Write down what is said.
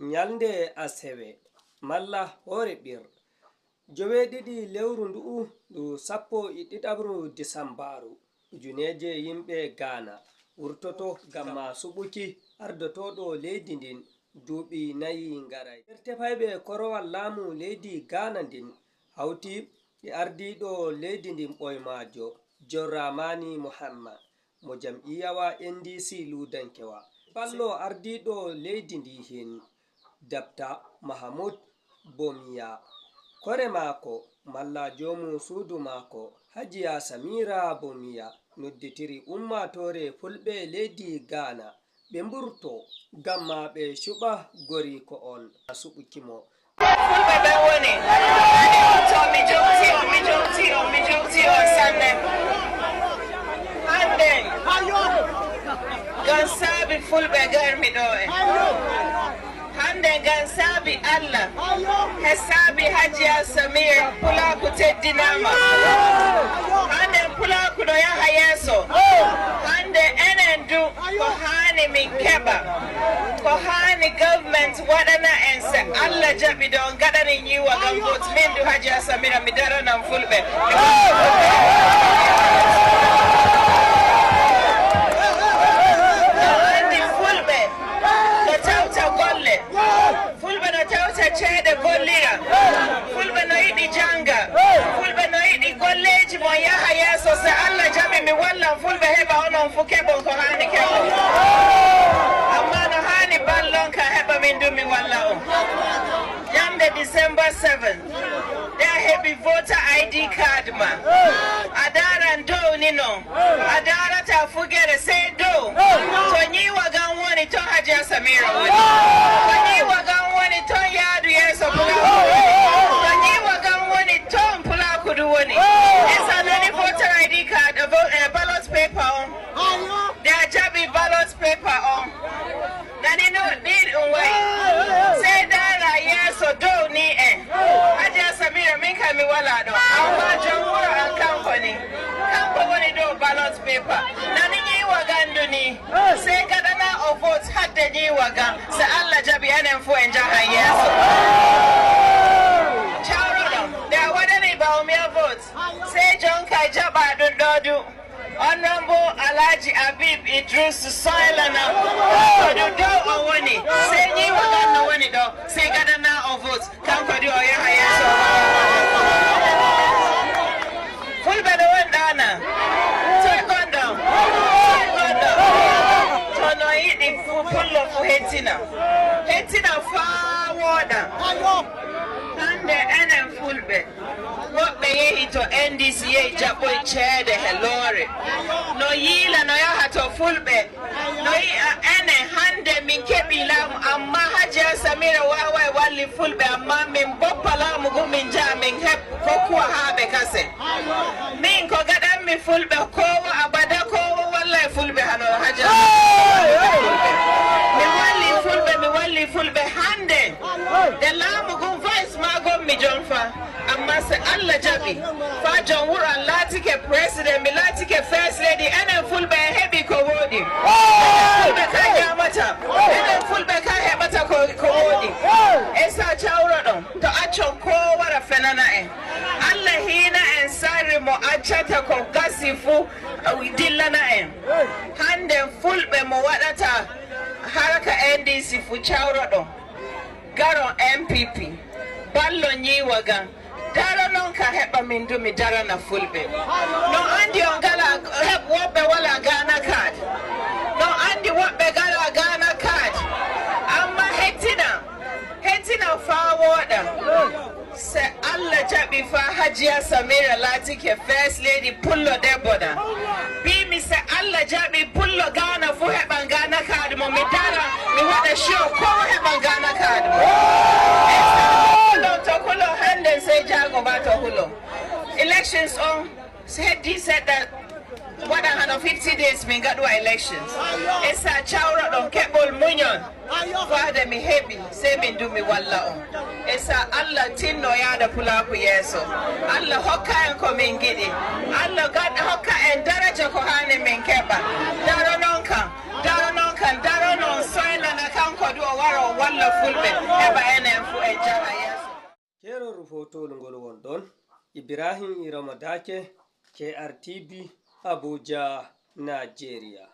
Nyalnde Asewe malla hoore ɓir 7 lewru ndu'u ndu 11 Disambaru ujuneje yimɓe Ghana wurtoto ngam ma suɓuki ardotoɗo leydi ndin duuɓi 4 ngarai. Nder tefayɓe korowal laamu leydi Ghana ndin hauti e ardiɗo leydi ndin ɓoymajo John Dramani Mahama mo jam'iyyawa NDC ludankewa. Ballo ardiɗo leydi ndi hin Dr. Mahamudu Bawumia. Kore mako malla jomu suudu mako Hajiya Samira Bawumia nodditiri ummatore fulɓe leydi Ghana ɓe mburto ngam ma ɓe cuɓa goriko on suɓukimo. Fulɓe ɓen woni to mi jowti on, mi jowti on, mi jowti on sanne. Hande ngam saabi fulɓe garmi ɗo en hande, ngam saabi Allah he saabi Hajiya Samir, pulaku teddinama hande, pulaku ɗo yaha yeeso hande. Enen du ko hani min keɓa, ko hani government waɗana en, se Allah jaɓi ɗo gaɗani ñiwa gam vote. Min du Hajiya Samira mi daranan fulɓe. No andi fulɓe no tawta golle, fulɓe no tawta ceeɗe gollira, fulɓe no yiɗi janga, fulɓe no yiɗi golleji mon yaha yeeso. So Allah jaɓi mi wallan fulɓe heɓa onon fu keɓon ko hani keɓon, amma no hani ballon ka heɓa min du mi walla on. Ñamde December 7 ɗe a heɓi voter ID card ma, a daran dow ni non a darata fugere, sey dow to ñiwa gan woni ton Hajiya Samira woni, to ñiwa gan woni ton yaadu yeeso pulaku woni, to ñiwa gan woni ton pulakudu woni. E sa nani voter ID card, ballot paper on, nde a jaɓi ballot paper on nani no ni ɗum wayi, sey dara yeeso dow ni en Hajiya Samira. Min kam mi wala ɗo, amma jom wuro an kanko ni, kanko woni dow ballot paper. Nani ñiwa gandu ni, sey gaɗana o vote hadde ñiwa gan. So Allah jaɓi enen fo en jahan yeeso. Cawroɗon nde a waɗani Bawumia vote, sey jonka jaɓa ɗum ɗo du Honorable Alhaji Habib Idris Soilana, kanko du dow o woni, sey ñiwa gan no woni ɗo, sey gaɗana o vote, kanko du o yaha yeeso. Fulɓe ɗo woni ɗana toy gonɗo, toy gonɗo to no yiɗi pullo fu hettina, hettina faa wooɗa. Hande enen fulɓe woɓɓe yehi to NDC, yehi jaɓɓoy ceede he loore no yiila no yaha to fulɓe no yi'a enen hande min keɓi laamu, amma Hajiya Samira wawai walli fulɓe, amma min boppa laamu ngu min jaha min heɓ kokkuwa haaɓe kase. Min ko gaɗanmi fulɓe kowo abada kowo wallay fulɓe hano Hajiya fulɓe. Mi walli fulɓe, mi walli fulɓe hande nde laamu ngun vice ma gonmi jon fa, amma so Allah jaɓi fa jon wuro an laatike president, mi laatike first lady, enen fulɓe en heeɓi ko woɗi. Fulɓe ka ñamata, enen fulɓe ka heɓata ko woɗi. E sa cawro ɗon to accon ko wara fenana en. Allah hina en sarri mo accata ko gasi fuu dillana en. Hande fulɓe mo waɗata haraka NDC fu, cawro ɗon garon NPP ballo ñiwa gan dara noon ka heɓa min du mi darana fulɓe. No andi on gala heɓ woɓɓe wala Ghana card, no andi woɓɓe gala Ghana card, amma hettina, hettina fa woɗa. Se Allah jaɓi fa Hajiya Samira laatike first lady pullo debbo na mbimi, se Allah jaɓi pullo Ghana fu heɓan Ghana card mo. Mi dara mi waɗa show kowa heɓan Ghana card mo. Hulo to hulo hande sey jago ba to hulo elections on heddi seɗɗa waɗa hano 50 days min gaɗuwa elections. E sa cawro ɗon keɓol muñon fade mi heɓi sey min du mi walla on. E sa Allah tinno yaada pulaku yeeso, Allah hokka en ko min giɗi, Allah gaɗa hokka en daraja ko hani min keɓa. Daro noon kam, daro noon kam, daro noon soylana kanko. du o wara o walla Fulɓe heɓa enen fu en jaha yeeso. Kerol rufotol ngol won ɗon Ibrahim Iramadake, KRTB, Abuja, Nigeria.